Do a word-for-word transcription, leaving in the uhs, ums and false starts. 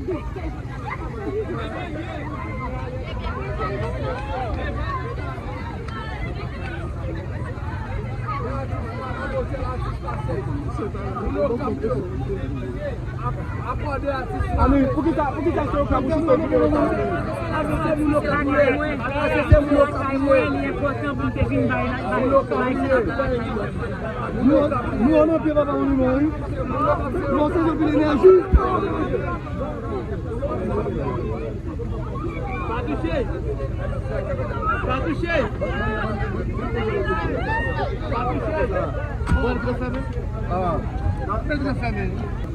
Ani, poukisa, poukisa se yo ka pou chita pou yo? Ase se moun yo ka mwen. Ase se moun yo ka mwen. Li enpòtan pou m te vin bay la, bay la. Nou, nou ann anpil, papa, nou non, wi. Nou se anpil enèji. Pa touche. Pa touche. Pa touche. Bon, l te fèmen. Ah. L te fèmen.